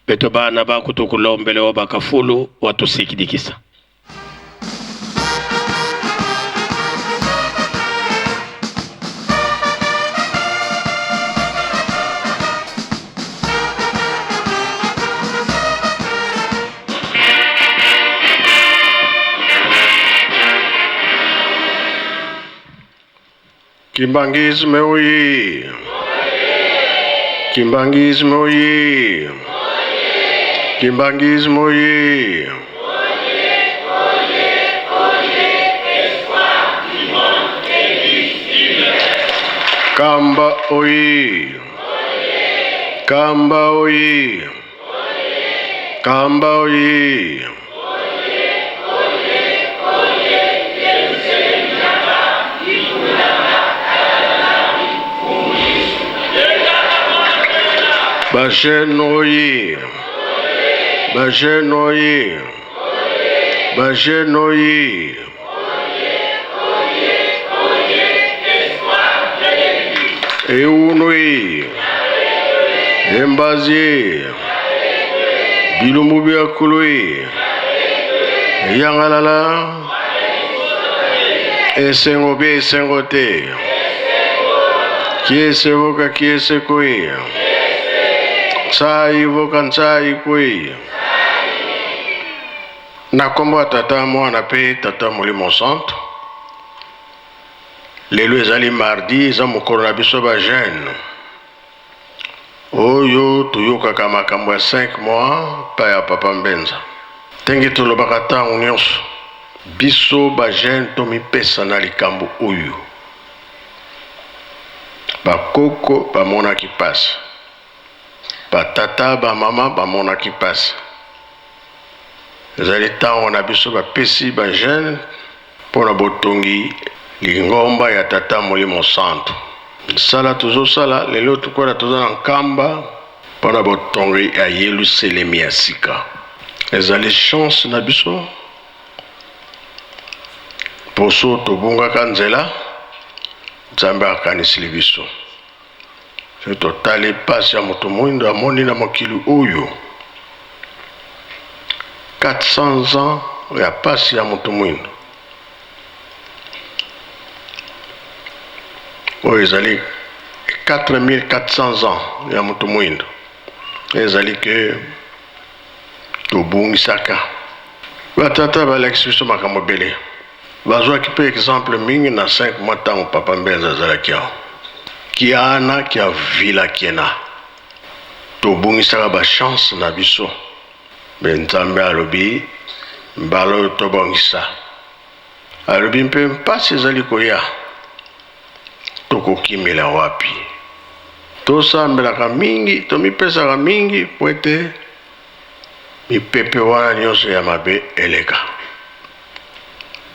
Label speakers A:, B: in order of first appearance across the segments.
A: Beto bana bakutukulombele wa bakafulu watusikidikisa.
B: Kimbanguisme oye! Kimbanguisme oye! Kimbanguisme oye! Kamba oye! Kamba oye! Kamba oye! Ba jeune oye! Ba jeune oye! Ba jeune oye! Eunui! Embazi! Bilumbu bia kului! Yangalala! Esengo be esengo te! Kiese voka kiese kui! Ntsai voka ntsai kui! Na nkombo ya Tata, Mwana mpe Tata Molimo Santo. Lelo ezali mardi, eza mokolo na biso ba jeune oyo toyokaka makambo ya 5 mois pa ya Papa Mbenza. Ndenge tolobaka ntango nyonso, biso ba jeune tomipesa na likambo oyo. Bakoko bamonaki mpasi, batata bamama bamonaki mpasi. Ezali ntango na biso bapesi ba jeune mpo na botongi lingomba ya Tata Molimo Santu. Misala tozosala lelo tukola toza na Nkamba mpo na botongi ya Yelusalemi ya sika. Ezali chance na biso poso tobungaka nzela, Nzambe akanisili biso. Soki totali mpasi ya moto mwindo amoni na mokili oyo, 400 ans ya mpasi ya moto mwindo oyo ezali 4400 ans ya moto mwindo, ezali ke tobungisaka. Batata balakisi biso makambo ebele. Bazwaki mpe exemple mingi na 5 mois ntango Papa Mbenza azalaki awa. Kiana kia vila kiena. Tobungisaka ba chance na biso. Me Nzambe alobi mbala oyo tobongisa. Alobi mpe mpasi ezali koya. Tokokimela wapi? Tosambelaka mingi, tomipesaka mingi mpo ete mipepe wana nyonso ya mabe eleka.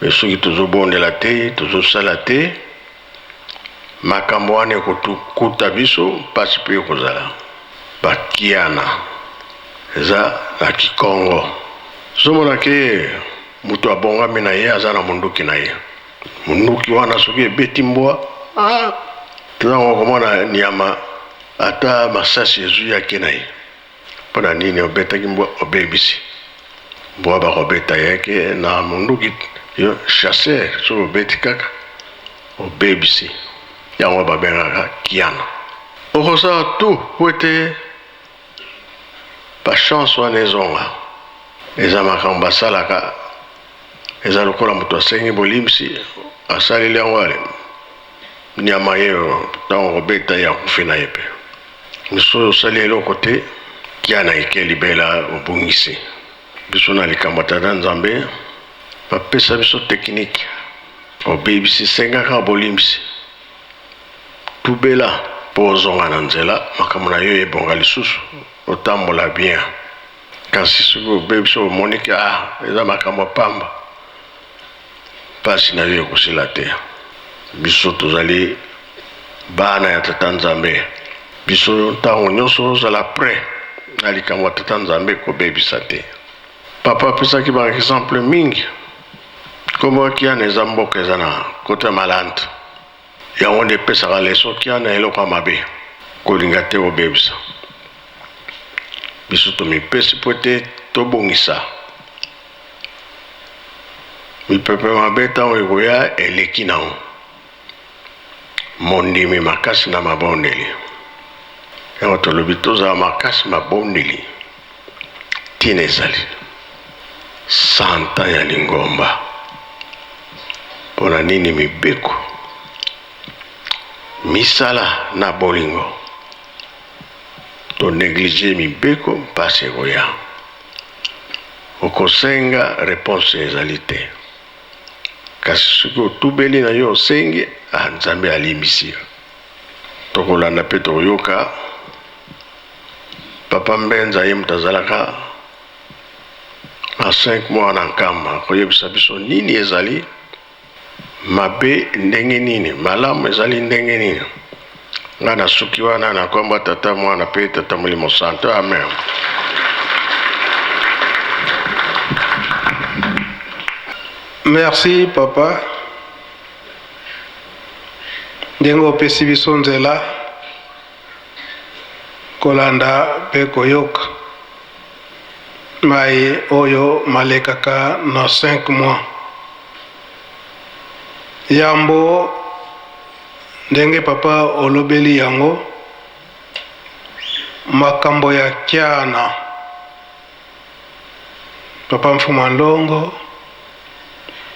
B: Me soki tozobondela te, tozosala te, makambo wana ekokuta biso, mpasi mpe ekozala. Bakiana eza na Kikongo. Ozomona ke moto abongami na ye aza na monduki na ye. Monduki wana soki ebeti mbwa, ah, ntango okomona nyama ata masasi ezwi yake na ye. Mpo na nini obetaki mbwa? Obebisi mbwa, bakobeta yeke na monduki. Yo chasseur, soki obeti kaka obebisi yango, babengaka kiana. Okosala tout po ete bachance wana ezonga. Eza makambo basalaka, eza lokola moto asengi bolimbisi, asaleli yango ale nyama ye ntango okobeta ye akufi na ye mpe. Soki osali eloko te, kiana eke libela obungisi. Biso na likambo ya Tata Nzambe bapesa biso technique, obebisi senga kaka bolimbisi, tubela mpo ozonga na nzela, makambo na yo ebonga lisusu, otambola bien. Kasi soki obebisi omoni ke ah eza makambo ya pamba, mpasi na yo ekosila te. Biso tozali bana ya Tata Nzambe. Biso ntango nyonso ozala prêt na likambo ya Tata Nzambe, kobebisa te. Papa apesaki ba exemple mingi. Kombo ya Kiana eza mboka eza na kota ya Malante. Yango nde epesaka leso Kiana eloko ya mabe, kolinga te kobebisa. Biso tomipesi mpo ete tobongisa mipepe mabe ntango ekoya eleki nango. Mondimi makasi na mabondeli. Yango tolobi tozala makasi mabondeli. Ntina ezali santa ya lingomba. Mpo na nini mibeko, misala na bolingo? To negliger mibeko, mpasi ekoya. Okosenga, reponse ezali te. Kasi soki otubeli na yo osengi, ah, Nzambe alimbisi yo. Tokolanda mpe tokoyoka Papa Mbenza, ye moto azalaka na 5 mois na Nkamba, akoyebisa biso nini ezali mabe ndenge nini, malamu ezali ndenge nini. Ngai nasuki wana na kombo ya Tata, Mwana mpe Tata Molimo Santo. Amen.
C: Merci papa ndenge opesi biso nzela kolanda mpe koyoka maye oyo malekaka na 5 mois yambo. Ndenge papa olobeli yango makambo ya kiana papa mfuma ndongo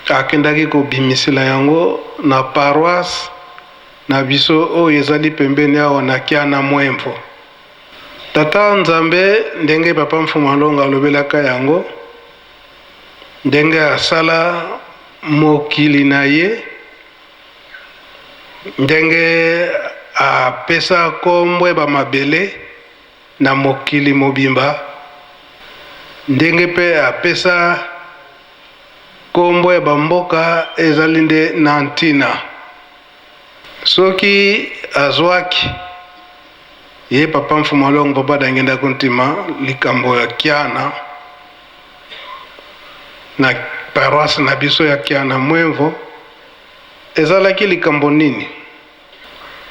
C: akendaki kobimisela yango na paroisse na biso oyo ezali pembeni awa na kiana mwemvo. Tata Nzambe ndenge papa mfuma ndongo alobelaka yango ndenge asala mokili na ye Ndenge apesa kombo ya bamabele na mokili mobimba, ndenge pe apesa kombo ya bamboka ezali nde na ntina. Soki azwaki ye Papa Mfuma Longo Papa Dangenda Kuntima likambo ya Kiana na paroisse na biso ya Kiana Mwenvo, Ezalaki likambo nini?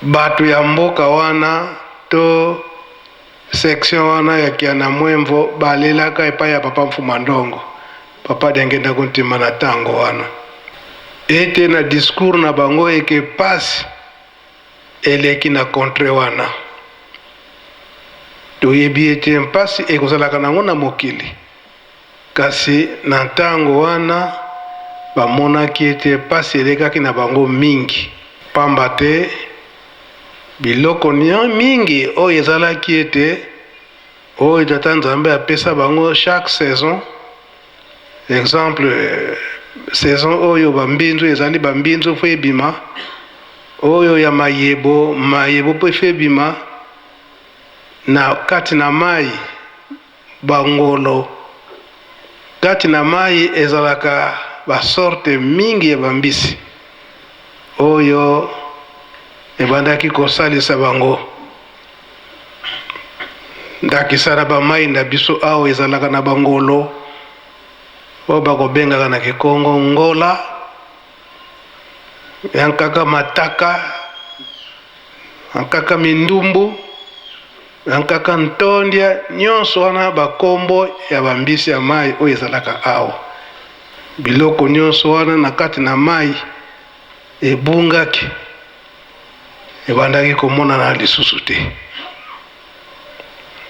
C: Bato ya mboka wana to section wana ya Kianamwemvo balelaka epai ya Papa Mfuma Ndongo, Papa Diangienda Kuntima na tango wana ete na discours na bango eke pasi eleki na contree wana. Toyebi ete mpasi ekozalaka nango na mokili. Kasi na ntango wana, bamonaki ete mpasi elekaki na bango mingi, mpamba te biloko mingi oyo ezalaki ete oyo Tata Nzambe apesa bango chaque saison, exemple saison oyo bambinzu ezali bambinzu mpo ebima, oyo ya mayebo mayebo mpo efo ebima na kati na mai Ba ngolo kati na mayi ezalaka ba sorte mingi ya ba mbisi oyo ebandaki kosalisa bango. Ndakisa na ba mayi na biso awa ezalaka na ba ngolo oyo bakobengaka na kikongo ngola, ya nkaka mataka, ya nkaka mindumbu. Na nkaka ntondia nyonso wana ba kombo ya ba mbisi ya mayi oyo ezalaka awa. Biloko nyonso wana na kati na mayi ebungaki, ebandaki komonana lisusu te.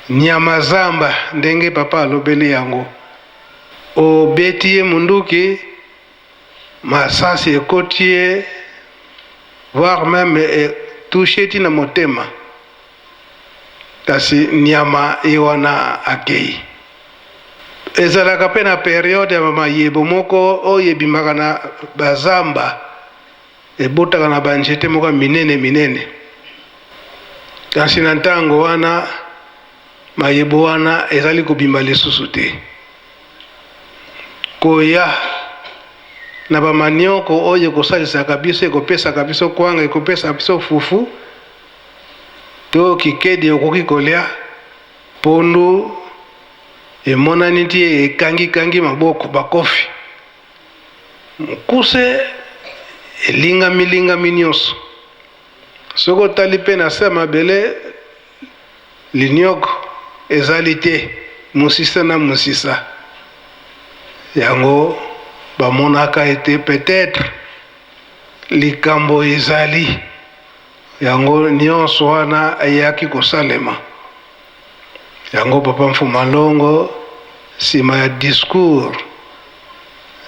C: Nyama zamba ndenge papa alobeli yango, obeti ye munduki, masasi ekoti ye voire meme e touche ti na motema. Kasi nyama ye wana akei. Ezalaka pe na periode ya ba mayebo moko oyo ebimaka na ba zamba, ebotaka na ba nzete moko ya minene minene. Kasi na ntango wana mayebo wana ezali kobima lisusu te. Koya na ba manioko oyo ekosalisaka biso, ekopesaka biso kwanga, ekopesaka biso fufu. To kikedi okoki kolia pondu emonani ti ekangi kangi maboko bakofi mukuse elingami lingami nionso soki otali pe na se ya mabele linioko ezali te. mosisa na mosisa. Yango bamonaka ete peut-etre likambo ezali. Yango nionso wana eyaki kosalema. Yango Papa Mfuma Longo sima ya discours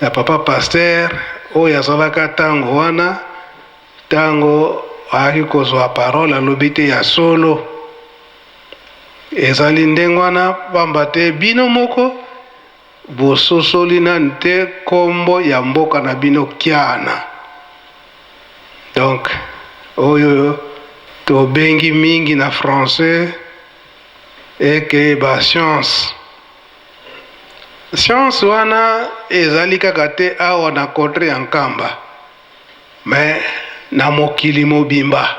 C: ya Papa Pasteur oyo azalaka tango wana, tango ayaki kozua parole alobi te ya solo ezali ndenge wana pamba te bino moko bososoli nanu te kombo ya mboka na bino Kiana. Donc oyo tobengi mingi na français eke ba science. Science wana ezali kaka te awa na contree ya Nkamba mais na mokili mobimba.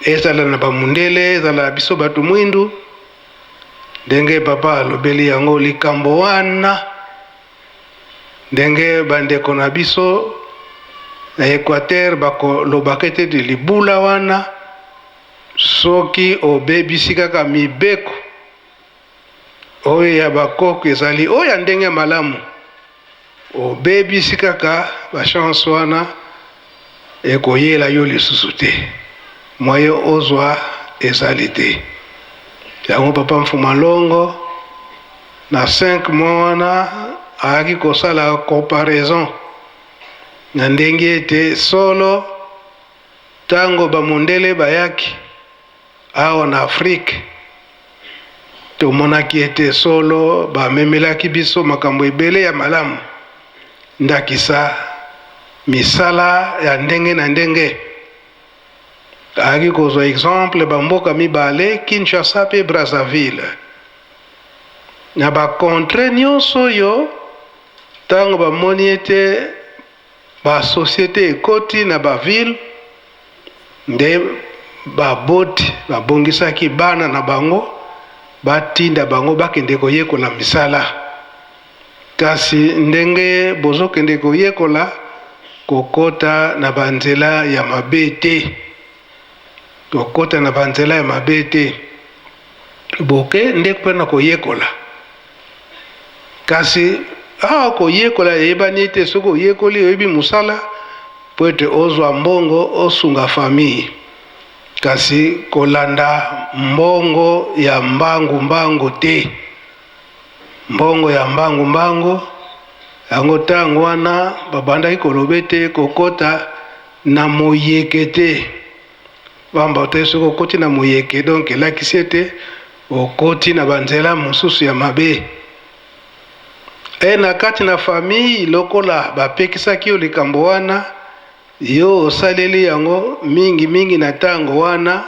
C: Ezala na ba mundele, ezala na biso batu mwindu, ndenge papa alobeli yango likambo wana. Ndenge ba ndeko na biso na Equateur bako lobaka ete libula wana soki obebisi kaka mibeko oyo ya ba koko ezali oyo ya ndenge ya malamu, obebisi kaka ba chance wana ekoyela yo lisusu te, moyen ozwa ezali te. Yango papa Mfuma Longo na 5 mois wana ayaki kosala comparaison na ndenge ete solo tango ba mondele bayaki awa na Afrique, tomonaki ete solo bamemelaki biso makambo ebele ya malamu, ndakisa misala ya ndenge na ndenge. Ayaki kozwa exemple ba mboka mibale, Kinshasa mpe Brazzaville. Na ba contrées nionso oyo, tango bamoni ete ba societes ekoti na ba villes, nde baboti babongisaki bana na bango, batinda bango bakende koyekola misala. Kasi ndenge bozokende koyekola, kokota na ba nzela ya mabe te. Kokota na ba nzela ya mabe te. Boke nde mpo na koyekola. Kasi awa koyekola eyebani ete soki oyekoli oyebi mosala mpo ete ozwa mbongo osunga famille. Kasi kolanda mbongo ya mbangu mbangu te. Mbongo ya mbangu mbangu yango tango wana babandaki koloba ete kokota na moyeke te. Pamba te soki okoti na moyeke donc elakisi ete okoti na ba nzela mosusu ya mabe. E na kati na famille lokola bapekisaki yo likambo wana, yo osaleli yango mingi mingi na tango wana.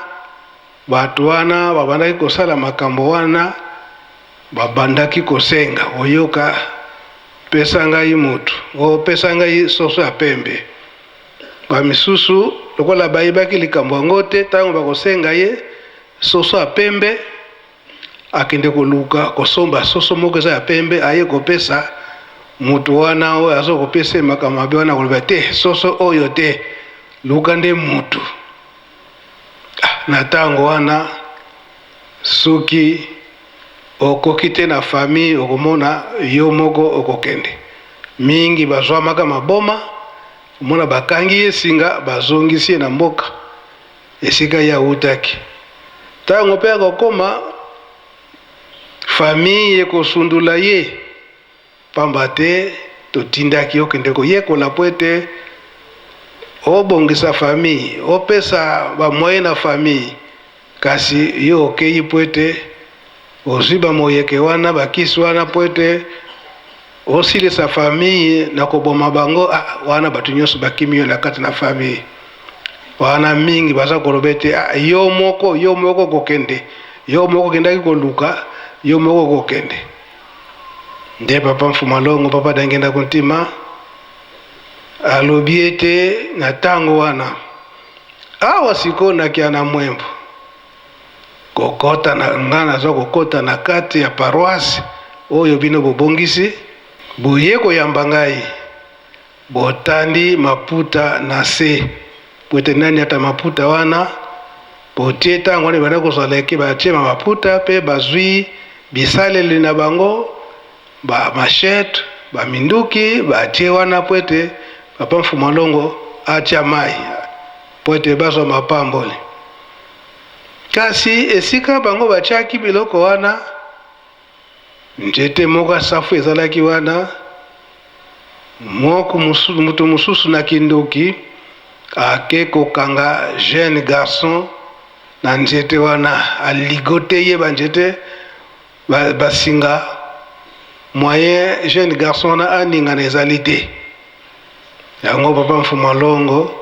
C: Bato wana babandaki kosala makambo wana, babandaki kosenga, oyoka, Pesa ngai moto, o pesa ngai soso ya pembe. Bamisusu, lokola bayebaki likambo yango te, ntango bakosenga ye soso ya pembe, akende koluka kosomba soso moko eza ya pembe, aye kopesa moto wana oyo azo kopesa ye makambo mabe wana, akoloba te, soso oyo te, luka nde moto. Na tango wana soki okoki te na famille okomona yo moko okokende. Mingi bazwamaka maboma, omona bakangi ye singa bazongisi ye na mboka esika ye awutaki. Tango pe akokoma famille ekosundola ye Pamba te totindaki yo okende koyekola mpo ete obongisa famille, opesa ba moyens na famille, kasi yo okeyi mpo ete ozui ba moyeke wana, ba kisi wana mpo ete osilisa famille na koboma bango. Ah, wana bato nyonso bakimi yo na kati na famille wana. Mingi baza koloba ete ah, yo moko, yo moko kokende, yo moko okendaki koluka, yo moko kokende. Nde Papa Mfuma Longo, Papa Dangenda Kuntima, alobi ete na tango wana, awa sikoyo na Kiana Mwembo, kokota na nga naza kokota na kati ya paroisse oyo bino bobongisi, boye koyamba ngai, Botandi maputa na se, po ete nani ata maputa wana botie. Tango wana ebandaki kozala eke, batie ma maputa pe bazui Bisaleli na bango, ba machettes, ba minduki batie wana mpo ete Papa Mfumua Longo atia mayi mpo ete bazwa mapamboli. Kasi esika bango batiaki biloko wana, nzete moko ya safu ezalaki wana, moko mosusu, moto mosusu na kindoki ake kokanga jeune garçon na nzete wana, aligote ye ba nzete ba, ba singa, moyen jeune garçon wana aningana ezali te. Yango papa Mfumua Longo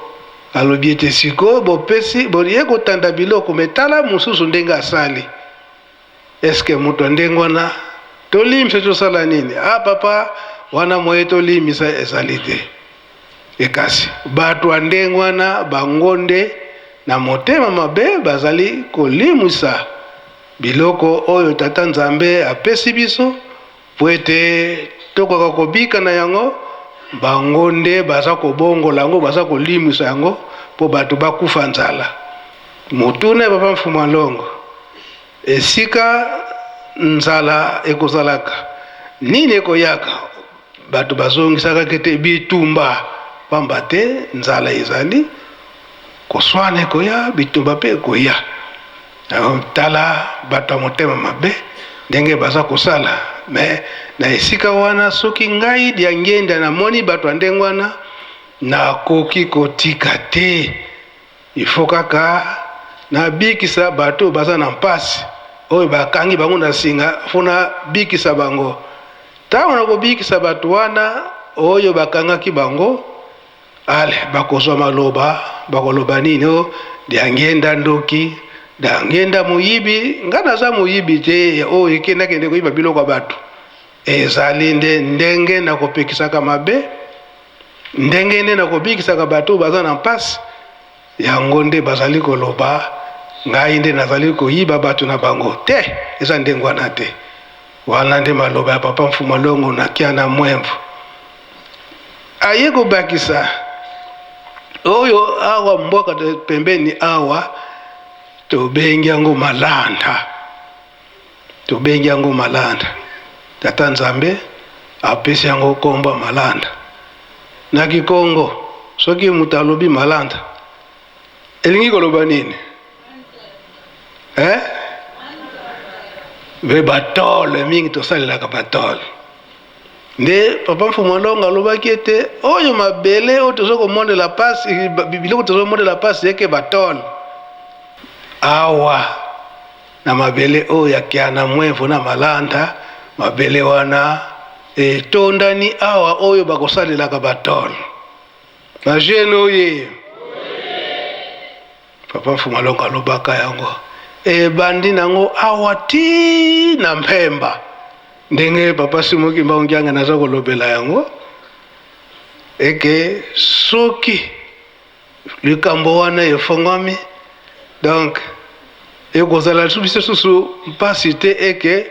C: alobi ete sikoyo bopesi boye kotanda biloko me tala mosusu ndenge asali. Est-ce que moto ya ndenge wana tolimbisa tosala nini? Ah papa, wana moye tolimbisa ezali te. Ekasi bato ya ndenge wana bango nde na motema mabe bazali kolimwisa biloko oyo Tata Nzambe apesi biso mpo ete tokoka kobika na yango. Bango nde baza kobongola yango, baza kolimwisa yango mpo bato bakufa nzala. Motuna ya Papa Mfumua Longo, esika nzala ekozalaka, nini ekoyaka? Bato bazongisaka kete bitumba, pamba te nzala ezali, koswana ekoya, bitumba mpe ekoya. Tala bato ya motema mabe ndenge baza kosala. Me na esika wana, soki ngai Diangienda namoni bato ya ndenge wana, nakoki kotika te. Il faut kaka nabikisa bato oyo baza na mpasi, oyo bakangi bango na singa, fo nabikisa bango. Ntango nakobikisa bato wana oyo bakangaki bango, ale bakozwa maloba, bakoloba nini? O Diangienda ndoki, Diangienda moyibi. Nga naza moyibi te, oyo ekenda kende koyiba biloko ya bato. Ezali nde ndenge nakopekisaka mabe, ndenge nde nakobikisaka bato oyo baza na mpasi. Yango nde bazali koloba, ngai nde nazali koyiba bato na bango. Te, eza ndenge wana te. Wana nde maloba ya Papa Mfumua Longo na Kiana Mwemvu. Aye kobakisa oyo awa mboka pembeni awa tobengi yango malanda, tobengi yango malanda. Tata Nzambe apesi yango kombo malanda. Na Kikongo soki moto alobi malanda elingi koloba nini? Eh? Be batole mingi tosalelaka batole. Nde Papa Mfumu Alonga alobaki ete oyo mabele oyo tozo komonela pasi, biloko tozo monela pasi eke batole awa na mabele oyo ya Kiana Mwevu na Malanda, mabele wana etondani awa oyo bakosalelaka batole. Ba jeune oye. Papa Mfumu Alonga alobaka yango ebandi nango awa ti na Mpemba, ndenge Papa Simon Kimbangu Kiangani aza kolobela yango eke soki likambo wana efongwami, donc ekozala biso susu mpasi te eke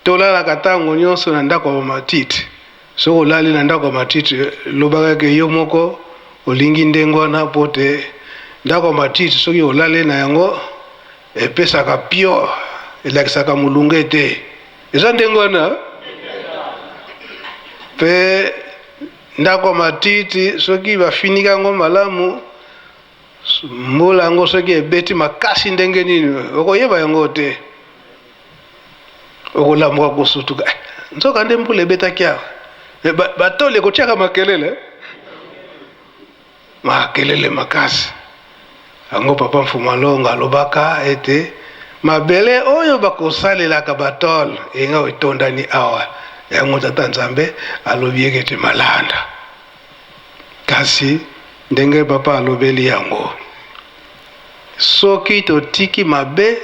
C: tolalaka ntango nyonso na ndako ya matiti. Soki olali na ndako ya matiti, lobaka ke yo moko olingi ndenge wana, mpo te ndako ya matiti soki olali na yango epesaka pio, elakisaka molunge te. Eza ndenge wana mpe ndako ya matiti soki bafinika yango malamu, mbula yango soki ebeti makasi ndenge nini, okoyeba yango te. Okolamuka kosutuka, eh, nzoka nde mbula ebetaki awa. Batole ekotiaka makelele, makelele makasi. Yango Papa Mfuma Longa alobaka ete mabele oyo bakosalelaka batole enga etondani awa. Yango Tata Nzambe alobi ete malanda. Kasi ndenge Papa alobeli yango, soki totiki mabe,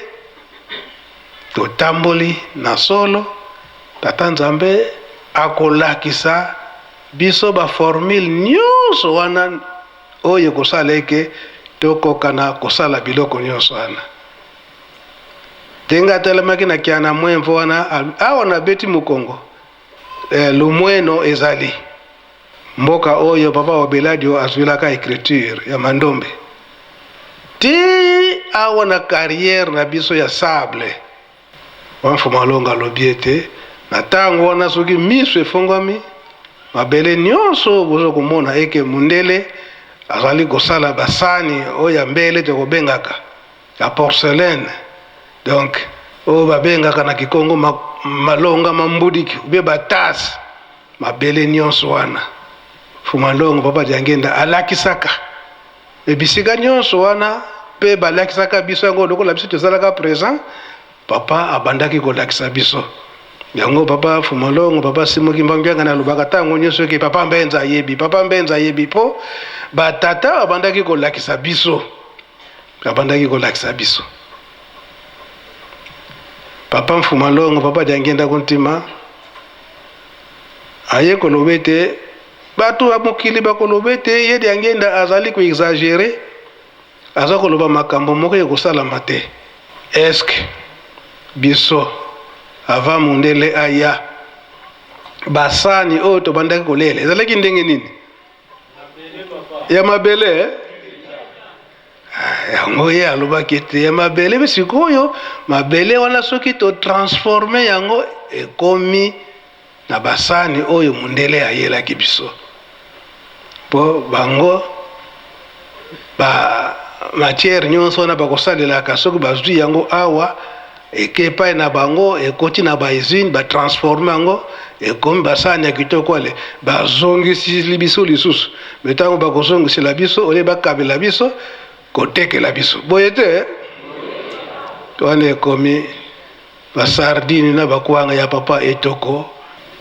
C: totamboli na solo, Tata Nzambe akolakisa biso ba formule nyonso wana oyo ekosala eke tokokana kosala biloko nyonso wana. Ndenge atelemaki na Kiana Mwemvo wana, awa nabeti mokongo, Lumweno ezali mboka oyo Papa Wabeladio azwilaka ecriture ya Mandombe ti awa na carrière na biso ya sable. Wa Mfumu Alonga alobi ete na tango wana soki miso efongwami, mabele nionso oyo bozo komona eke mundele azali kosala ba sani oyo ya mbele tokobengaka ya porcelaine, donc oyo babengaka na kikongo malonga mambudiki ou bien ba tasse, mabele nionso wana Mfumu Alongo Papa Diangienda alakisaka Mais bisika nionso wana pe balakisaka biso yango lokola biso tozalaka present, papa abandaki kolakisa biso yango. Papa Fumalongo, papa Simon Kimbangu Kiangani alobaka tango nionso ke papa Mbenza ayebi, papa Mbenza ayebi, po ba tata babandaki kolakisa biso, babandaki kolakisa biso. Papa Mfumalongo, papa Diangienda Kuntima aye koloba ete Batu ya mokili bakoloba ete ye Diangienda azali ko exagerer, aza koloba makambo moko ekosalama te. Est-ce que biso avant mundele aya, ba sani oyo tobandaki kolela ezalaki ndenge nini? Ya mabele eh? Ah, yango ye alobaki ete ya mabele, mpe sikoyo mabele wana soki to transformer yango ekomi na basani oyo mundele ayelaki biso po bango ba matière nyonso wana bakosalelaka soki bazwi yango awa eke epai na bango ekoti na ba usine ba transforme yango ekomi basani ya kitoko ale bazongisili biso lisusu me ntango bakozongisela biso olie bakabela biso kotekela biso boye te wana ekomi Ba sardine na ba kwanga ya papa Etoko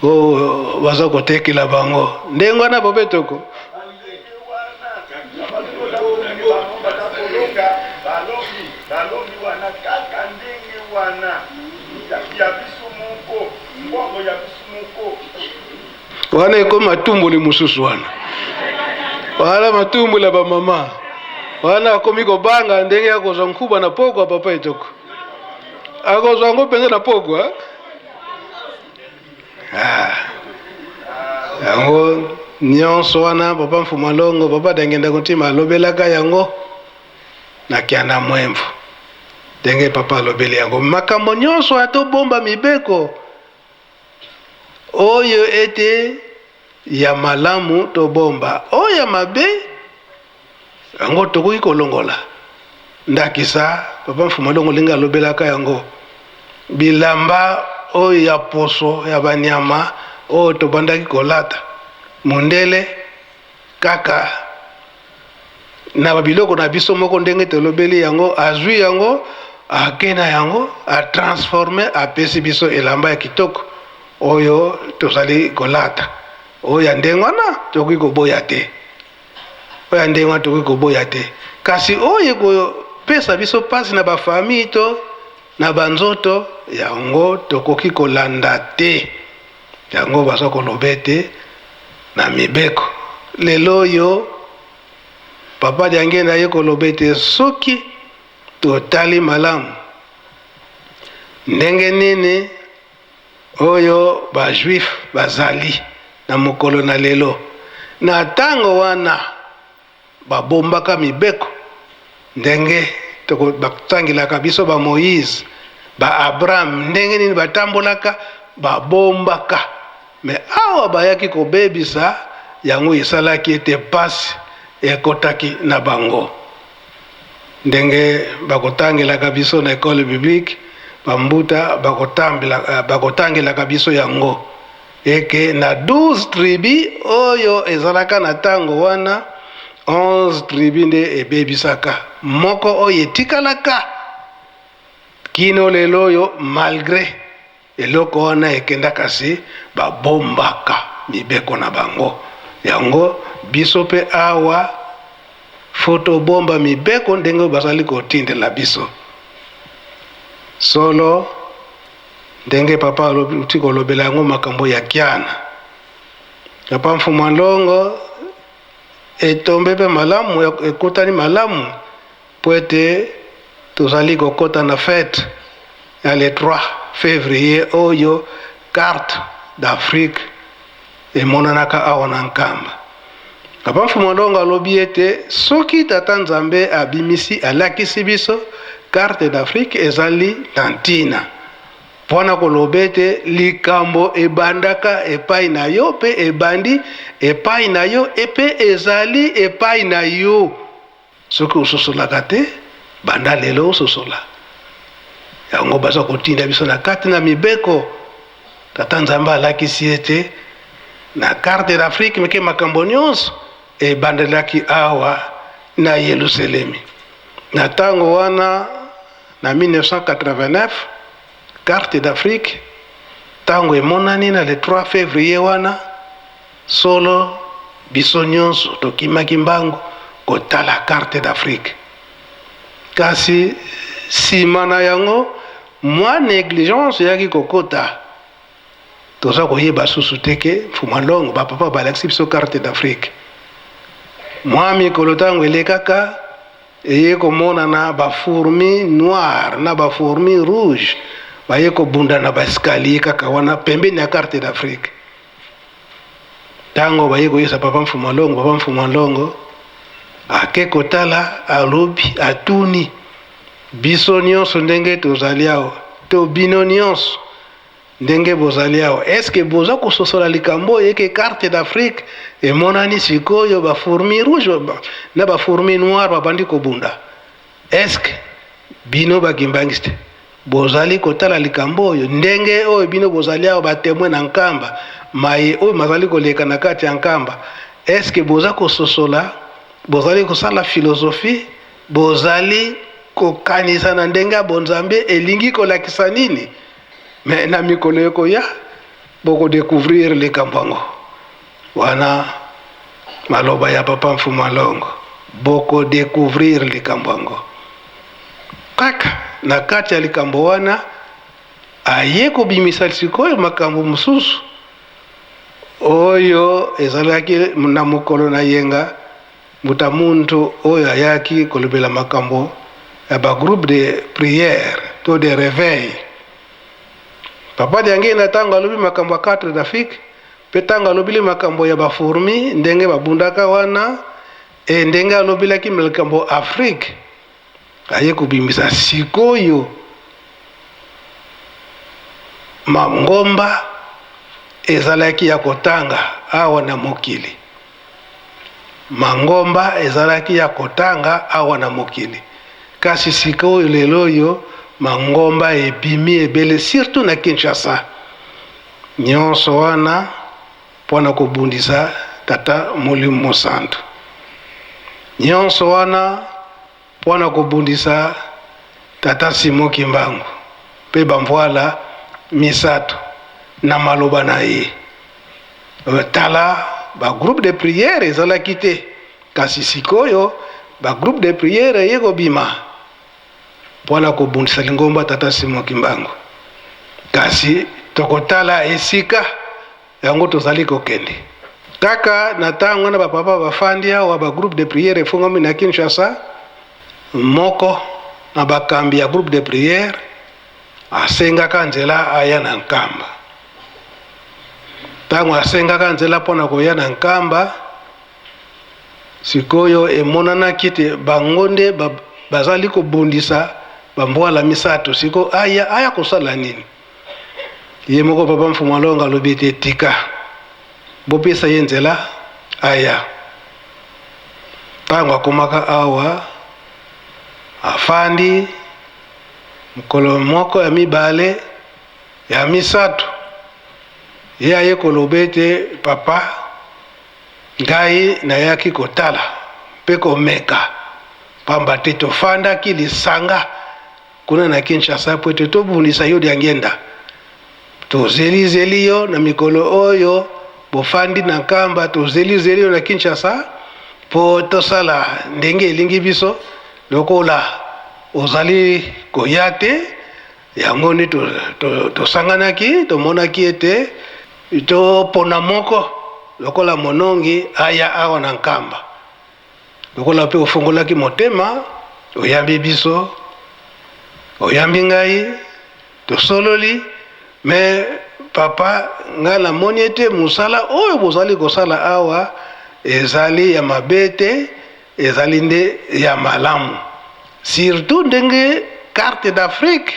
C: oh baza kotekela bango ndenge wana papa Etoko. Wana ekomi matumboli mosusu wana wana matumboli ya bamama wana akomi kobanga ndenge ya kozwa nkuba na pokwa papa Etoko. Akozwa yango mpenza na pokwa. Ah. Yango nyonso wana papa Mfuma Longo, papa Dangenda Kuntima alobelaka yango na Kianda Mwemvu. Ndenge papa alobeli yango makambo nyonso ya tobomba mibeko oyo ete ya malamu tobomba, oyo ya mabe Yango tokoki kolongola. Ndakisa, Papa Mfuma Longo ndenge alobelaka yango, bilamba oyo ya poso ya banyama oyo tobandaki kolata, mondele kaka na ba biloko na biso moko ndenge tolobeli yango, azwi yango ake na yango a transformer, apesi biso elamba ya kitoko oyo tozali kolata. Oyo ya ndenge wana tokoki koboya te. Oyo ya ndenge wana tokoki koboya te. Kasi oyo ekopesa biso mpasi na ba famille to na ba nzoto, yango tokoki kolanda te. Yango baza koloba ete na mibeko lelo oyo, Papa Diangienda aye koloba ete soki totali malamu ndenge nini oyo ba Juifs bazali na mokolo na lelo. Na tango wana babombaka mibeko ndenge batangelaka biso ba Moïse, ba Abraham ndenge nini batambolaka, babombaka. Mais awa bayaki kobebisa yango, esalaki ete pasi ekotaki na bango. Ndenge bakotangelaka biso na ecole biblique, ba mbuta bakotangelaka biso yango eke na 12 tribus oyo ezalaka na tango wana, 11 tribus nde ebebisaka, moko oyo etikalaka kino lelo oyo malgre Eloko wana ekenda kasi babombaka mibeko na bango. Yango biso pe awa faut tobomba mibeko ndenge bazali kotindela biso. Solo ndenge papa auti kolobela yango makambo ya Kiana. Papa Mfumua Nlongo etombe pe malamu ekutani malamu Mpo ete tozali kokota na fete ya le 3 fevrier oyo carte d'Afrique emonanaka awa na Nkamba. Papa Mfumu Longo alobi ete soki Tata Nzambe abimisi, alakisi biso carte d'Afrique ezali na ntina. Mpo na koloba ete likambo ebandaka epai na yo mpe ebandi epai na yo mpe ezali epai na yo. Soki ososolaka te, banda lelo ososola. Yango baza kotinda biso na kati na mibeko. Tata Nzambe alakisi ete na carte d'Afrique meke makambo nyonso ebandelaki awa na Yelusalemi. Na tango wana na 1989, carte d'Afrique tango emonani na le 3 fevrier wana, solo biso nyonso tokimaki mbangu kotala carte d'Afrique. Kasi sima na yango mwa negligence eyaki kokota. Toza koyeba susu te ke Mfuma Longo ba papa balakisi biso carte d'Afrique. Mwa mikolo tango elekaka eye komonana ba fourmis noires na ba fourmis rouges baye kobunda na ba escalier kaka wana pembeni ya carte d'Afrique. Tango baye koyebisa papa Mfuma Longo, papa Mfuma Longo ake kotala, alobi, atuni biso nionso ndenge tozali awa to bino nionso Ndenge bozali awa, est ce que boza kososola likambo oyo eke carte d'Afrique emonani sikoyo ba fourmis rouge na ba fourmis noire babandi kobunda? Est ce que bino ba kimbanguiste bozali kotala likambo oyo ndenge oyo bino bozali awa ba temoin na Nkamba maye oyo mazali koleka na kati ya Nkamba, est ce que boza kososola, bozali kosala philosophie, bozali kokanisa na ndenge ya bonzambe elingi kolakisa nini? Mais na mikolo ekoya boko decouvrir likambo yango. Wana maloba ya papa Mfuma Longo, boko decouvrir likambo yango. Kaka na kati ya likambo wana aye kobimisa sikoyo makambo mosusu oyo ezalaki na mokolo na yenga mbuta muntu oyo ayaki kolobela makambo ya ba groupe de prière to de reveil. Papa Diangienda tango alobi makambo ya 4 d'Afrique pe tango alobili makambo ya ba fourmis ndenge babundaka wana et ndenge alobelaki makambo Afrique, aye kobimisa sikoyo mangomba ezalaki ya kotanga awa na mokili. Mangomba ezalaki ya kotanga awa na mokili, kasi sikoyo lelo oyo mangomba ebimi ebele surtout na Kinshasa. Nionso wana mpo na kobundisa Tata Molimo Mosantu. Nionso wana mpo na kobundisa Tata Simon Kimbangu mpe bamvuala misatu na maloba na ye. Tala ba groupe de prière ezalaki te, kasi sikoyo ba groupe de prière eye kobima mpo na kobundisa lingomba Tata Simon Kimbangu. Kasi tokotala esika yango tozali kokende. Kaka na tango wana ba papa bafandi awa, ba groupe de prière efungwami na Kinshasa, moko na bakambi ya groupe de prière asengaka nzela aya na Nkamba. Tango asengaka nzela mpo na koya na Nkamba, sikoyo emonanaki te bango nde bazali kobundisa bambwala misatu. Sikoyo aya, aya kosala nini? Ye moko papa Mfumu Alonga alobi ete tika, bopesa ye nzela aya. Tango akomaka awa, afandi mokolo moko ya mibale, ya misatu, ye aye koloba ete papa, ngai nayaki kotala mpe komeka, pamba te tofandaki lisanga kuna na Kinshasa mpo ete tobundisa yo Diangienda. Tozeli-zeli yo na mikolo oyo bofandi na Nkamba, tozeli-zeli yo na Kinshasa mpo tosala ndenge elingi biso. Lokola ozali koya te, yango nde tosanganaki, tomonaki ete topona moko lokola monongi aya awa na Nkamba. Lokola mpe ofungolaki motema, oyambi biso, oyambi ngai, tosololi, mais papa, ngai namoni ete mosala oyo bozali kosala awa ezali ya mabe te, ezali nde ya malamu. Surtout ndenge carte d'Afrique.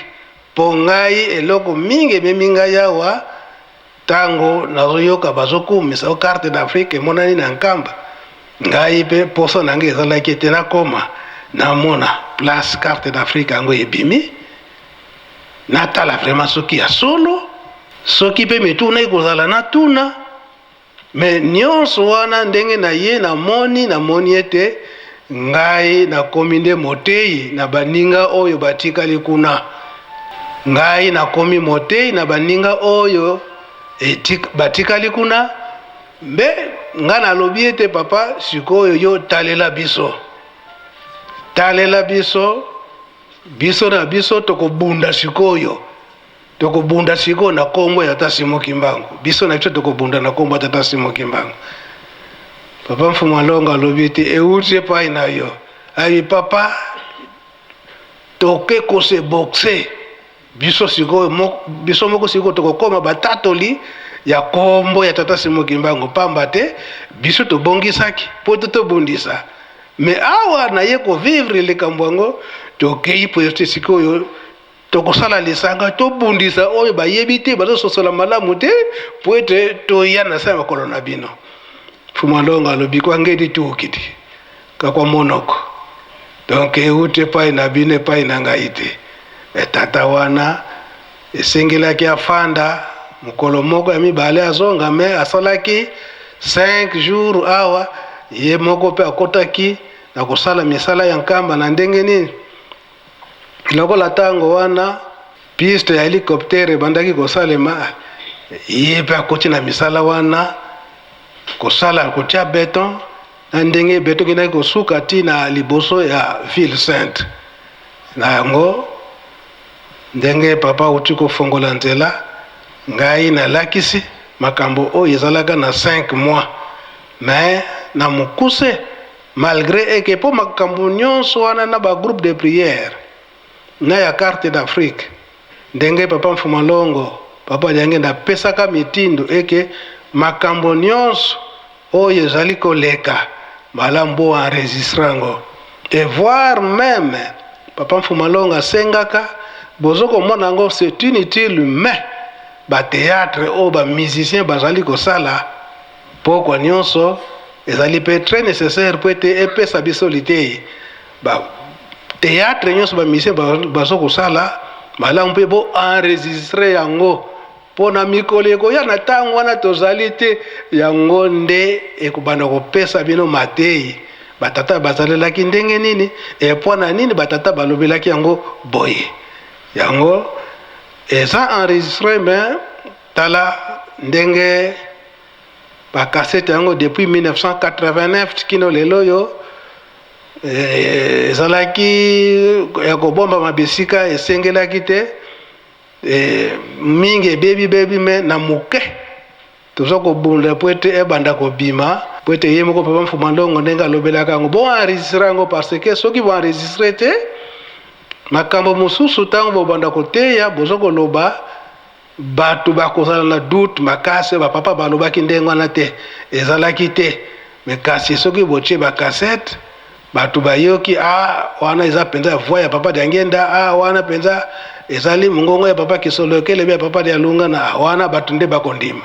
C: Mpo ngai eloko mingi ememi ngai awa, tango nazoyoka bazokumisa o carte d'Afrique emonani na Nkamba, ngai mpe posa na ngai ezalaki ete nakoma namona place carte d'Afrique yango ebimi, natala vraiment soki ya solo, soki mpe mituna ekozala natuna. Mais nionso wana ndenge na ye namoni, namoni ete ngai nakomi nde moteyi na baninga oyo batikali kuna. Ngai nakomi moteyi na baninga oyo batikali kuna. Mbe ngai nalobi ete papa, sikoyo yo talela biso, talela biso, biso na biso tokobunda sikoyo. Tokobunda sikoyo na kombo ya tata Simon Kimbangu. Biso na biso tokobunda na kombo ya tata Simon Kimbangu. Papa Mfumu Alongo alobi ete euti epai na yo. Ayi papa, toke kose boxe biso sikoyo, biso moko sikoyo tokokoma batatoli ya kombo ya tata Simon Kimbangu, pamba te biso tobongisaki po ete tobundisa. Mais awa naye ko vivre likambo yango, tokei po ete sikoyo Tokosala lisanga, tobundisa oyo bayebi te, bazososola malamu te, mpo ete toya na se ya makolo na bino. Mfumu Alongo alobi kwa ngedi tuukidi kakwa monoko, donc euti epai na bino epai na ngai te. Me tata wana esengelaki afanda mokolo moko ya mibale azonga, me asalaki 5 jours awa, ye moko mpe akotaki na kosala misala ya Nkamba na ndenge nini. Lokola ntango wana piste ya helicoptère ebandaki kosalema, ye mpe akoti na misala wana, kosala kotia beton na ndenge beton ekendaki kosuka ti na liboso ya ville sainte. Na yango ndenge papa auti kofongola nzela, ngai nalakisi makambo oyo ezalaka na 5 mois, mais na mokuse. Malgre eke po makambo nionso wana na ba groupe de prière na ya carte d'Afrique ndenge papa Mfuma Longo, papa Diangenda apesaka mitindo eke makambo nionso oyo ezali koleka malamu bo enregistre yango et voir meme papa Mfuma Longo asengaka bozo komona yango c'est inutile mais ba theatre oyo ba musiciens bazali kosala Pokwa nionso ezali pe très necessaire po ete epesa biso liteyi. Ba theatre nionso ba musiciens bazo kosala malamu pe bo enregistrer yango po na mikolo ekoya na tango wana tozali te, yango nde ekobanda kopesa bino mateyi ba tata bazalelaki ndenge nini et po na nini ba tata balobelaki yango boye. Yango eza enregistre mais tala ndenge ba cassette yango depuis 1989 kino lelo oyo ezalaki ya kobombama bisika esengelaki te, mingi ebebi bebi me na moke toza kobunda po ete ebanda kobima, po ete ye moko papa Mfuma Ndongo ndenge alobelaka yango bo enregistre yango, parce que soki bo enregistre te makambo mosusu ntango bobanda koteya boza koloba Batu bakozala na doute makasi ba papa balobaki ndenge wana te ezalaki te mais kasi soki botie ba cassette batu bayoki ah wana eza penza voix ya papa Diangienda ah wana penza ezali mongongo ya papa Kisolokele ya papa Dialungana ah wana batu nde bakondima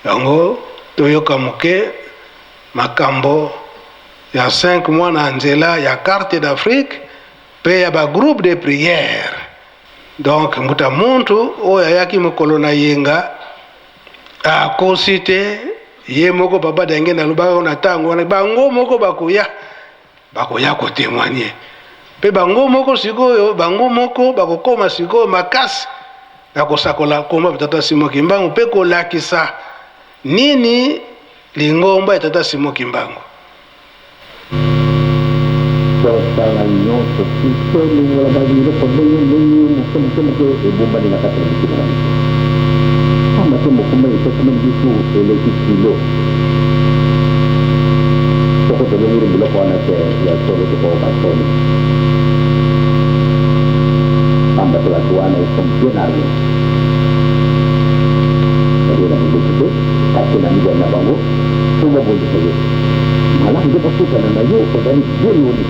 C: yango. Toyoka moke makambo ya 5 mois na nzela ya carte d'Afrique pe ya ba groupe de prière. Donc mbuta muntu oyo ayaki mokolo na yenga akosi te, ye moko papa Diangienda alobaka na tango wana bango moko bakoya, bakoya ko temoigner pe bango moko sikoyo, bango moko bakokoma sikoyo makasi na kosakola kombo ya tata Simon Kimbangu pe kolakisa nini lingomba ya tata Simon Kimbangu.
D: Tosala nyonso tolongola ba biloko ndenge ndenge moke moke moke ebombani na kati na mitema na biso, pamba te mokumba epesameli biso eleki kilo. Soko tolongoli biloko wana te, ya solo tokoyoka soni, pamba te bato wana ils sont bien armes, bazali na minduki te, kasi na mibali na bango mpo babundisa yo. Malamu nde bakutana na yo ozali bien nourri.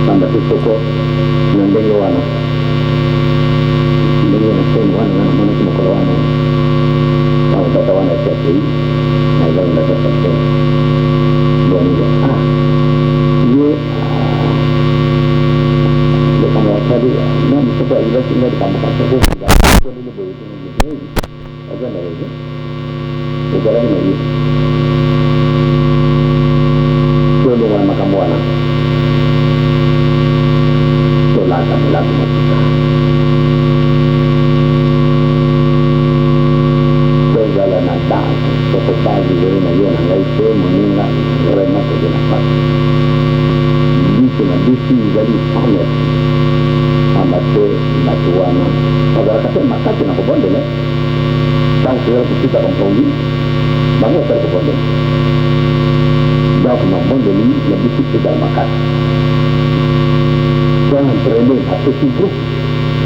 D: Pamba te soko. Likambo wana, tolata molato mwa sika. Tozala na base. Soko base ezali na yo na ngai te, moninga, vraiment toza na pasi. Biso na biso ezali sans merci. Pamba te bato wana bazalaka pe makasi na kobondela. Tango tozali kotutaka mpongi, bango basali kobondela. Donc mabondeli na biso ezala makasi. To entrainer ba petit groupe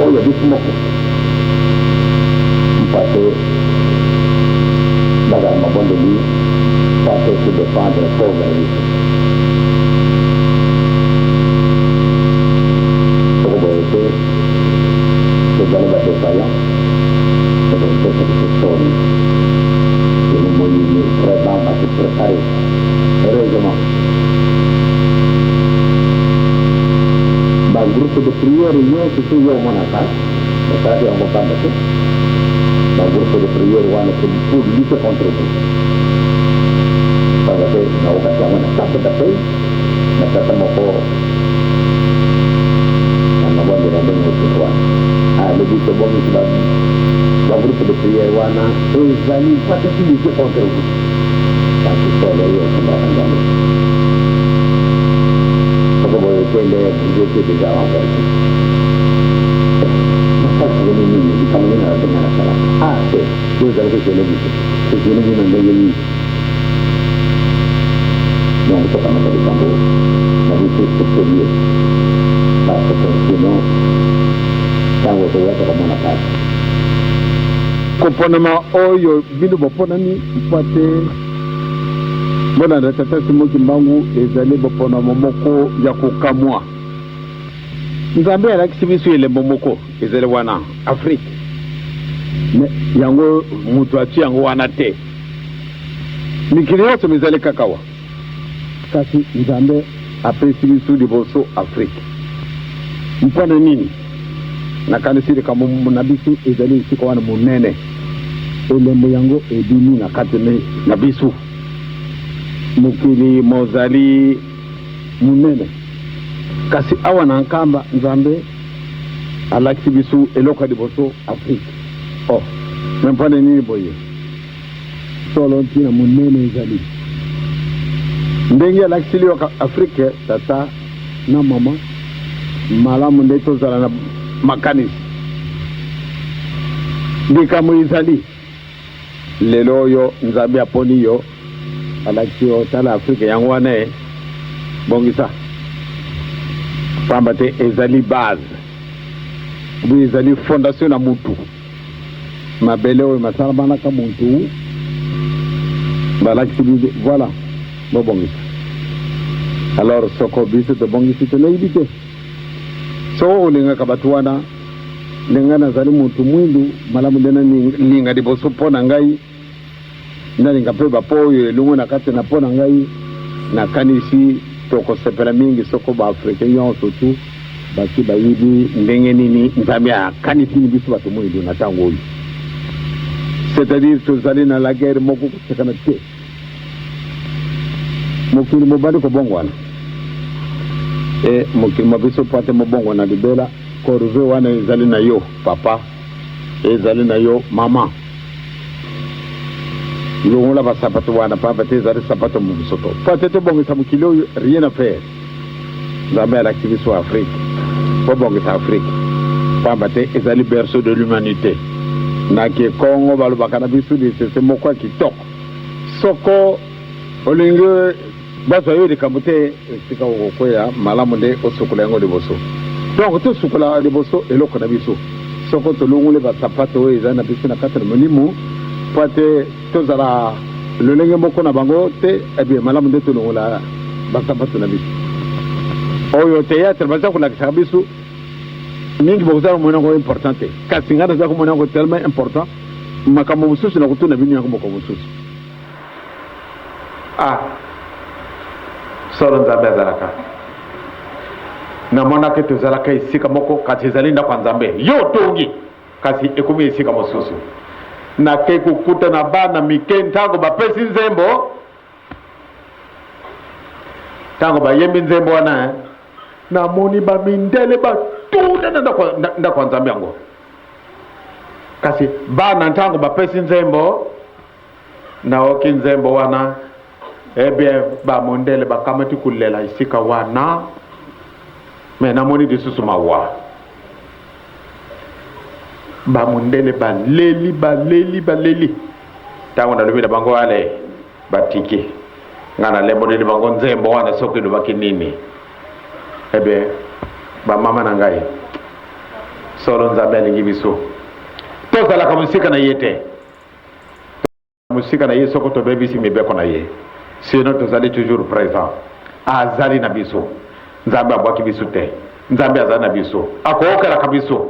D: oyo ya biso moko mpo ete bazala mabondeli mpo ete to defendre cause na biso. Soko boye te, tozali ba defaillants, ekopesa biso soni. Bino moyini vraiment ba se preparer. Heureusement ba groupe de prière nyonso tu yo omonaka basalaki yango pamba te. Ba groupe de prière wana c'est pour lutter contre vous. Pamba te naokaki yango na centre d'appel na tata moko na mabondela ndenge mosusu wana alobi tobongisi ba ba groupe de prière wana ezali patati lutter contre vous. Kasi solo yo osambelaka Nzambe te. Soko boye te nde vous etiez dejà renversé. Eh, nasalaka bino nini? Likambo nini nalobi nga nasalaka? Ah te, yo ozali ko gene biso. Ko gene bino ndenge nini? Donc tokamata likambo na biso au serieux. Parce que sinon, tango ekoya tokomona pasi.
E: Koponama oyo bino boponami mpo ete bolanda Tata Simon Kimbangu ezali boponamo moko ya kokamwa. Nzambe alakisi biso elembo moko ezali wana Afrique, mais yango mutu atie yango wana te. Mikili nyonso mizali kaka wa, kasi Nzambe apesi biso liboso Afrique. Mpo na nini? Nakanisi likambo na biso ezali esika wana monene. Elembo yango ebimi na kati na biso. Mokili mozali monene, kasi awa na Nkamba, Nzambe alakisi biso eloko ya liboso, Afrique. Oh, me mpo na nini boye? Solo ntina monene ezali ndenge alakisili yo Afrique, tata na mama, malamu nde tozala na makanisi. Likambo ezali lelo oyo Nzambe aponi yo, alakisi yo, tala Afrique yango wana e, bongisa, pamba te ezali base, ezali fondation na mutu. Mabele oyo masalamanaka muntu balakisi biso voilà bobongisa alors soko biso tobongisi te nayebi te soko olingaka bato wana nde ngai nazali muntu mwindu malamu nde nalinga liboso mpo na ngai Nalinga mpe bapo oyo elongo na kati na mpo na ngai. Nakanisi tokosepela mingi soko ba Africain yonso tu basi bayebi ndenge nini Nzambe akanisi ni biso bato moindo na tango oyo. C'est-à-dire tozali na la guerre moko kosekana te. Mokili mobandi kobongwana. E mokili mwa biso mpo ate mobongwana libela, corvee wana ezali na yo papa, ezali na yo mama. Longola ba sapato wana pamba te ezali sapato mosoto. Po ate tobongisa mokili oyo rien à faire. Nzambe alakisi biso Afrique. Bobongisa Afrique pamba te ezali berceau de l'humanite. Na kikongo balobaka na biso lisese moko ya kitoko. Soko olingi bazwa yo likambo te esika okokweya, malamu nde osukola yango liboso. Donc tosukola liboso eloko na biso. Soko tolongoli ba sapato oyo ezali na biso na kati na molimo mpo ete tozala lolenge moko na bango te, eh bien malamu nde tolongola ba sapato na biso. Oyo theatre baza kolakisaka biso mingi bokozala komona yango important te, kasi ngai naza komona yango tellement important. Makambo mosusu nakotuna bino yango mokolo mosusu.
F: Ah solo Nzambe azalaka. Namonaka ete ozalaka esika moko, kasi ezali ndako ya Nzambe. Yo otongi, kasi ekomi esika mosusu. Nakei kokuta na bana mike ntango bapesi nzembo. Ntango bayembi nzembo wana, eh, namoni bamindele batunda na ndako ya Nzambe yango. Kasi bana ntango bapesi nzembo, naoki nzembo wana, eh bien bamondele bakamati kolela esika wana, me namoni lisusu mawa. Bamondele baleli, baleli, baleli. Ntango nalobi na bango ale batiki nga nalemboleli bango nzembo wana soki elobaki nini. Eh bien bamama na ngai, solo Nzambe alingi biso, tozalaka mosika na ye te, mosika na ye soko tobebisi mibeko na ye, sinon tozali toujours présent, azali na biso. Nzambe abwaki biso te, Nzambe azali na biso, akookelaka biso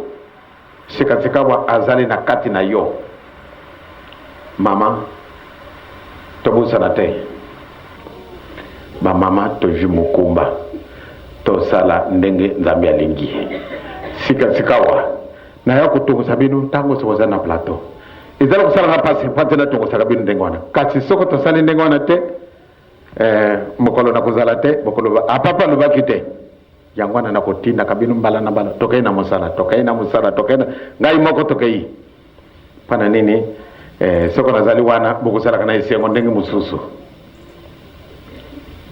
F: sikasikawa, azali na kati na yo. Mama, tobosana te, bamama tozwi mokumba, tosala ndenge Nzambe alingi. Sikasikawa naya kotongisa bino ntango soki oza na plateau, ezali kosalaka mpasi mpo te natongisaka bino ndenge wana, kasi soki tosali ndenge wana te, eh, mokolo nakozala te, bokoloba apapa alobaki te. Yango wana nakotindaka bino mbala na mbala, tokei na mosala, tokei na mosala, tokei na ngai moko, tokei mpo na nini? Eh, soko nazali wana bokosalaka na esengo ndenge mosusu.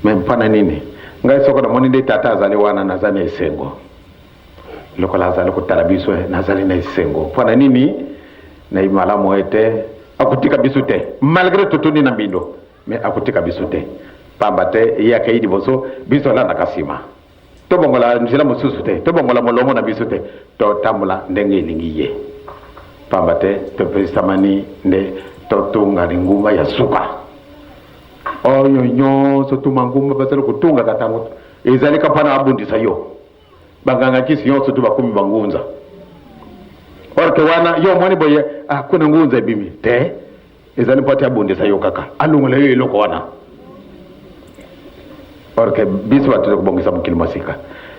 F: Me mpo na nini ngai soko namoni nde tata azali wana, naza na esengo lokola azali kotala biso, eh, nazali na esengo mpo na nini? Nayebi malamu ete akotika biso te, malgre totondi na mbindo, me akotika biso te, pamba te ye akei liboso, biso alandaka nsima. Tobongola nzela mosusu te, tobongola molongo na biso te, totambola ndenge elingi ye, pamba te topesamani nde totunga lingumba ya suka. Oyo nyonso tuma ngumba bazali kotungaka ntango ezali ka mpona abundisa yo, banganga kisi nyonso tu bakomi bangunza. Or ke wana yo omoni boye, ah, kuna ngunza ebimi te, ezali mpo ate abundisa yo kaka, alongola yo eloko wana. Or ke biso bato tokobongisa mokili mosika,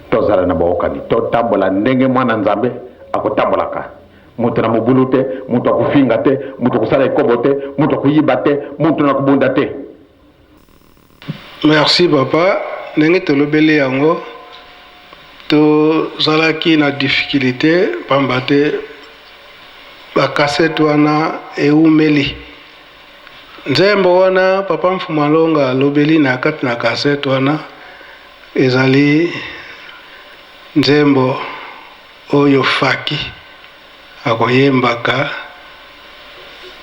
F: tozala na boyokani, totambola ndenge mwana Nzambe akotambolaka. Moto na mobulu te, moto akofinga te, moto akosala ekobo te, moto akoyiba te, moto na kobunda te.
C: Merci papa, ndenge tolobeli yango, tozalaki na difficulté pamba te ba cassette wana ewumeli. Nzembo wana papa Mfuma Longa alobeli na kati na cassette wana ezali nzembo oyo Faki akoyembaka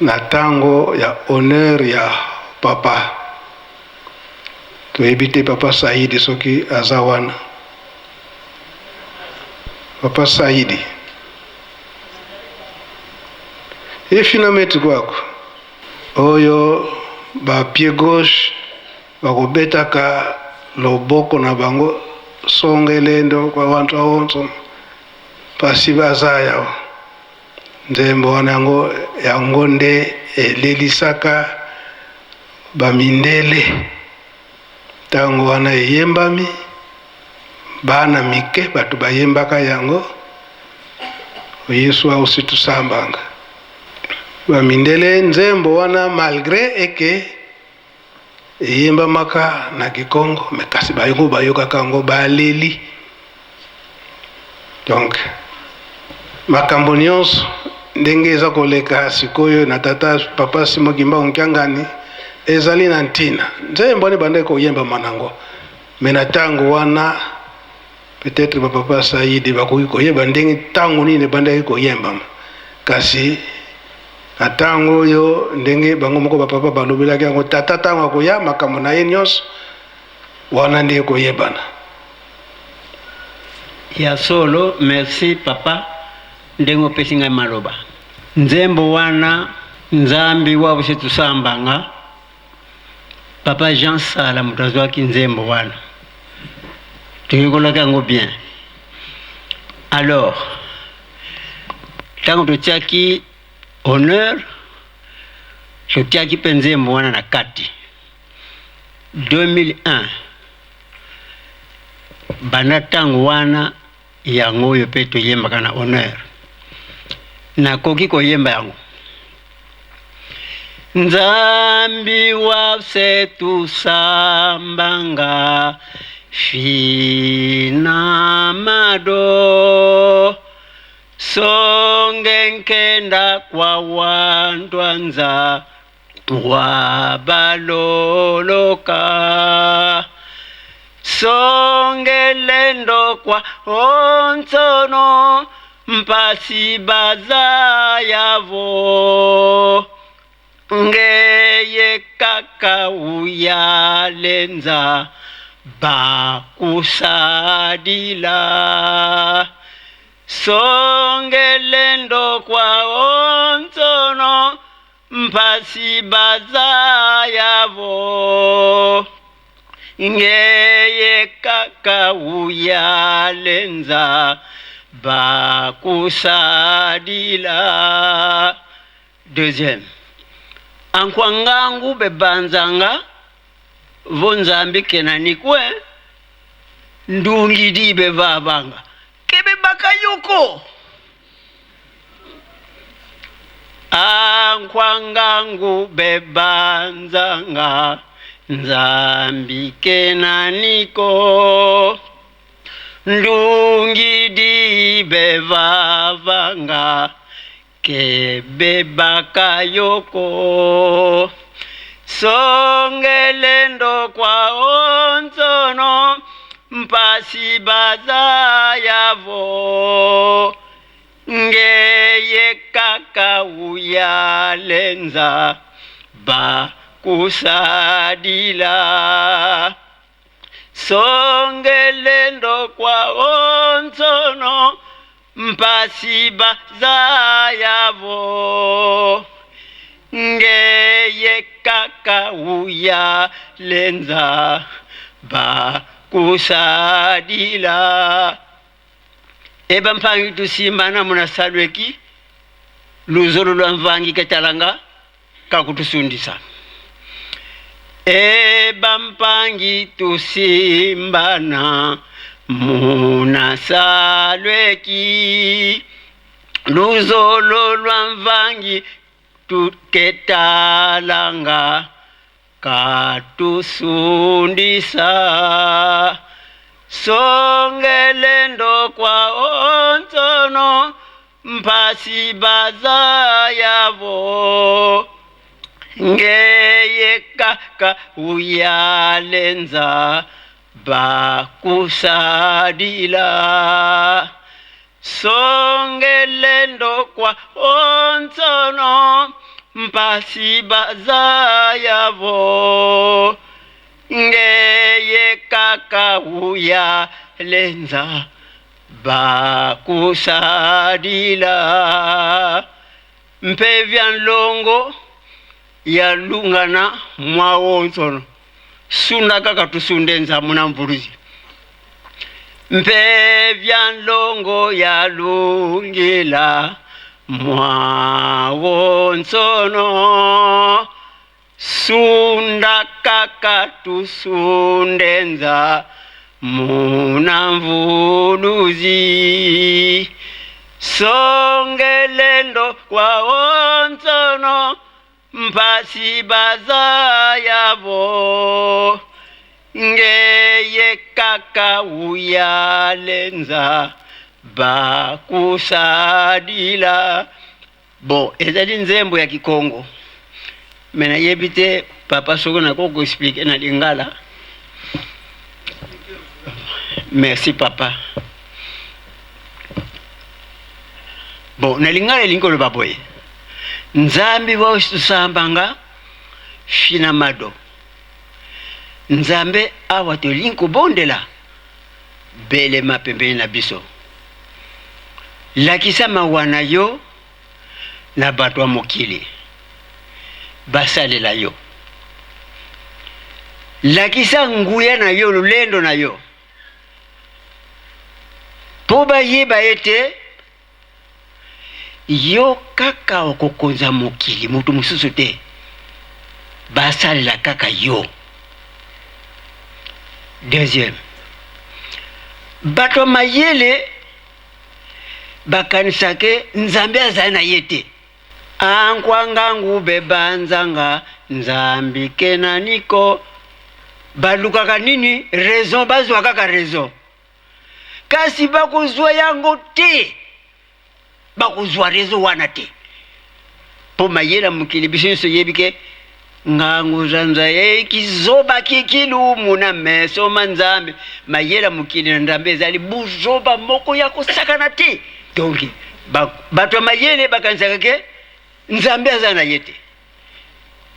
C: na tango ya honneur ya papa. Toyebi te papa Saidi soki aza wana. Papa Saidi. Efina meti kwako. Oyo ba pied gauche bakobetaka loboko na bango songelendo kwa wantu aonso pasi baza yawa. Nzembo wana yango, yango nde elelisaka ba mindele. Tango wana eyembami, bana mike bato bayembaka yango, Yesu ausi tusambanga. Ba mindele nzembo wana malgre eke eyembamaka na kikongo, mais kasi bango bayokaka yango baleli. Donc makambo nyonso ndenge eza koleka sikoyo na tata papa Simon Kimbangu Kiangani ezali na ntina. Nzembo wana ebandaki koyembama nango, mais na ntango wana peut-être ba papa Saidi bakoki koyeba ndenge ntango nini ebandaki koyembama, kasi na ntango oyo ndenge bango moko ba papa balobelaki yango, tata ntango akoya makambo na ye nyonso wana nde ekoyebana.
G: Ya solo merci papa ndenge opesi ngai maloba. Nzembo wana Nzambi wa buse tusambanga papa Jean Sala moto azwaki nzembo wana toyekolaki yango bien. Alors ntango totiaki honneur totiaki mpe nzembo wana na kati 2001 banda ntango wana yango oyo mpe toyembaka na honneur. Nakoki koyemba yango. Nzambi wa setu sambanga fina mado songe nkenda kwa wantwanza wabaloloka songe lendo kwa onsono mpasi baza yavo ngeye kaka uyalenza bakusadila songe lendo kwa onsono mpasi baza yavo ngeye kaka uyalenza bakusadila. Deuxième, ankwangangu bebanzanga vo nzambi kenani kwe ndungidi bevavanga kebe bakayoko ankwangangu bebanzanga nzambi kenaniko ndungidi bevavanga kebe bakayoko songelendo kwa onsono mpasi baza yavo ngeye kaka uyalenza bakusadila songelendo kwa onsono mpasi baza yavo ngeye kaka uyalenza bakusadila. Eba mpangi tusimbana munasalweki luzolo lwa mvangi ketalanga kakutusundisa. Eba mpangi tusimbana munasalweki luzolo lwa mvangi tuketalanga katusundisa songelendo kwa onsono mpasi baza yavo ngeye kaka uyalenza bakusadila songelendo kwa onsono mpasi baza yavo ngeye kaka uyalenza bakusadila mpevya nlongo yalungana mwawo nsono sunda kaka tusunde nzamu na mvuluzi mpevya nlongo yalungila mwawo nsono sunda kaka tusundenza muna mvuluzi songelendo kwa onsono mpasi baza yavo ngeye kaka uyalenza bakusadila. Bon, ezali nzembo ya Kikongo me nayebi te papa soki nakoki koexplike na lingala. Merci papa. Bon, na lingala elingi koloba boye: nzambi waosambanga fina mado nzambe awa tolingi kobondela belema pembeni na biso, lakisa mawa na yo na bato ya mokili basalela yo, lakisa nguya na yo, lolendo na yo, mpo bayeba ete yo kaka okokonza mokili, moto mosusu te, basalela kaka yo. Deuxième, bato ya mayele bakanisaka nzambe azali na ye te. Ankwanga ngube banzanga nzambi kenaniko. Balukaka nini? Raison, bazwa kaka raison, kasi bakozwa yango te, bakozwa raison wana te, mpo mayele mokili biso nyonso yebi ke ngangu zanza ekizoba kikilumu na meso ma Nzambe. Mayele mokili na Nzambe ezali buzoba moko ya kosakana te. Donc bato ya mayele bakanisaka ke Nzambe aza na ye te.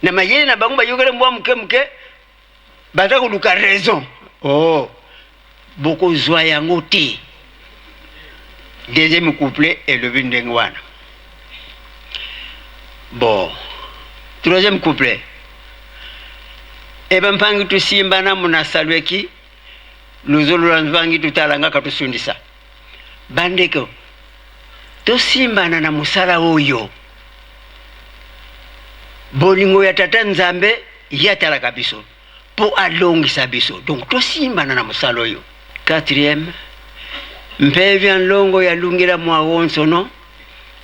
G: Na mayele na bango bayokela mwa moke moke, baza koluka raison. Oh, bokozwa yango te. Deuxième couplet elobi ndenge wana. Bon, troisième couplet eba mpangi tusimbana munasalweki luzolo lwa mpangi tutalangaka tusundisa. Bandeko, tosimbana na mosala oyo. Bolingo ya Tata Nzambe, ye atalaka biso mpo alongisa biso, donc tosimbana na mosala oyo. Quatrième, mpe vya nlongo ya lungila mwa wonsono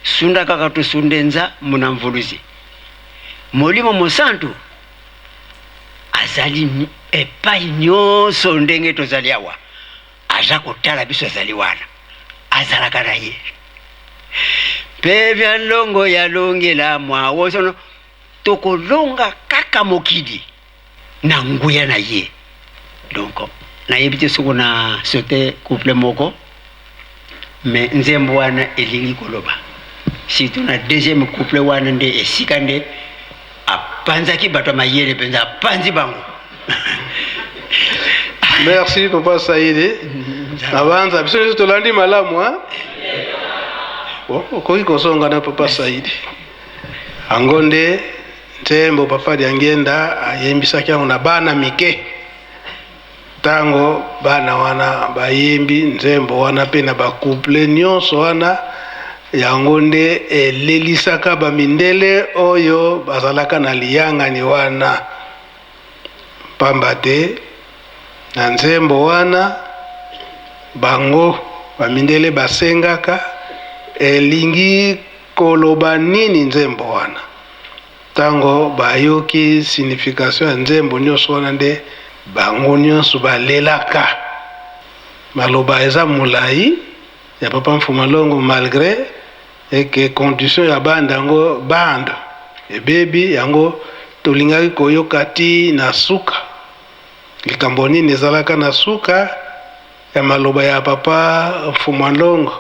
G: sunda kaka tusundenza muna mvuluzi. Molimo Mosantu azali epai nyonso ndenge tozali awa, aza kotala biso, azali wana, azalaka na ye. Mpe vya nlongo ya lungila mwa wonsono, tokolonga kaka mokili na nguya na ye. Donc nayebi te soki na saute couple moko, mais nzembo wana elingi koloba surtout na deuxième couple wana nde esika nde apanzaki bato ya mayele mpenza, apanzi bango.
C: Merci papa Saidi. Nabanza biso nyonso tolandi malamu hein? Okoki kozonga na papa Saidi. Yango nde nzembo papa Diangienda ayembisaki yango na bana mike. Ntango bana wana bayembi nzembo wana mpe na ba couple nyonso wana, yango nde elelisaka bamindele oyo bazalaka na liyangani wana, pamba te na nzembo wana bango bamindele basengaka elingi koloba nini nzembo wana. Ntango bayoki signification ya nzembo nyonso wana nde bango nyonso balelaka. Maloba eza molai ya papa Mfuma Longo, malgré eke condition ya bande yango, bande ebebi yango, tolingaki koyoka ti na suka likambo nini ezalaka na suka ya maloba ya papa Mfuma Longo.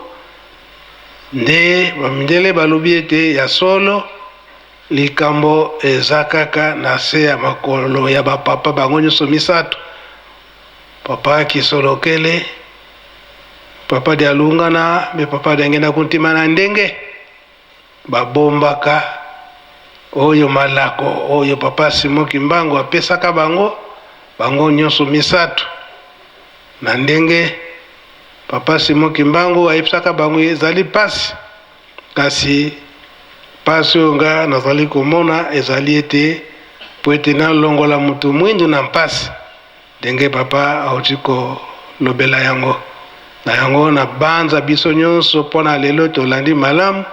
C: Nde bamindele balobi ete ya solo likambo eza kaka na se ya makolo ya bapapa bango nyonso misato, papa Kisolokele, papa Dialungana mpe papa Diangienda Kuntima, na ndenge babombaka oyo malako oyo papa Simon Kimbangu apesaka bango, bango nyonso misato, na ndenge papa Simon Kimbangu ayebisaka bango ezali pasi, kasi pasi oyo nga nazali komona ezali ete po ete nalongola moto mwindu na mpasi, ndenge papa auti kolobela yango. Na yango na banza biso nyonso mpo na lelo tolandi malamu.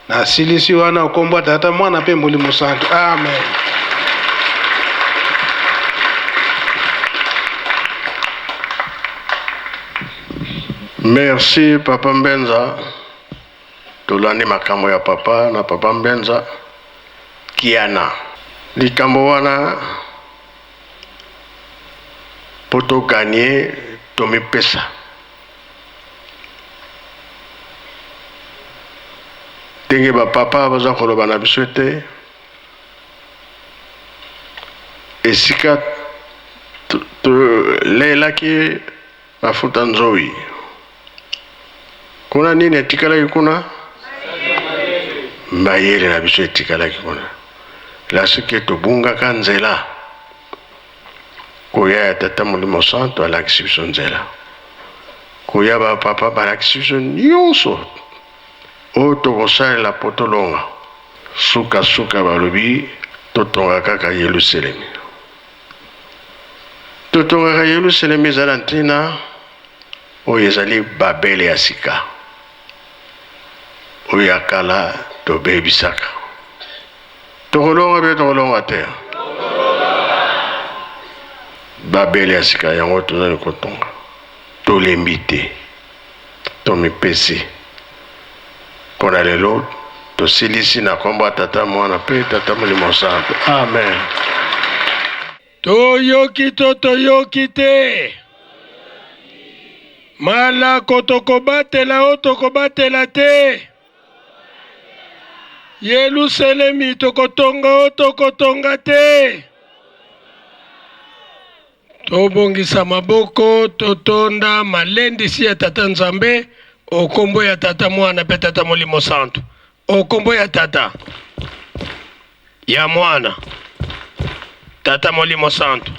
C: Nasilisi wana okombo Tata, Mwana mpe Molimo Santu. Amen.
B: Merci papa Mbenza, tolandi makambo ya papa na papa Mbenza Kiana. Likambo wana po to gagner tomipesa. Ndenge ba papa baza koloba na biso ete esika tolelaki mafuta nzoi kuna, nini etikalaki kuna? Mayele na biso etikalaki kuna. Lasike tobungaka nzela, koya ya Tata Molimo Santo alakisi biso nzela, koya ba papa balakisi biso nyonso oyo tokosalela po tolonga. Sukasuka balobi totonga kaka Yelusalemi. Totongaka Yelusalemi eza na ntina oyo ezali Babele ya sika, oyo ya kala tobebisaka. Tokolonga mpe tokolonga te. Babele ya sika yango tozali kotonga. Tolembi te. Tomipesi. Mpo na lelo tosilisi na kombo ya Tata, Mwana mpe Tata Molimo Santu. Amen.
C: Toyoki to toyoki te? Malako tokobatela o tokobatela te? Yelusalemi tokotonga o tokotonga te? Tobongisa maboko totonda malendisi ya Tata Nzambe o kombo ya Tata Mwana pe Tata Molimo Santu. O kombo ya Tata, ya Mwana, Tata Molimo Santu.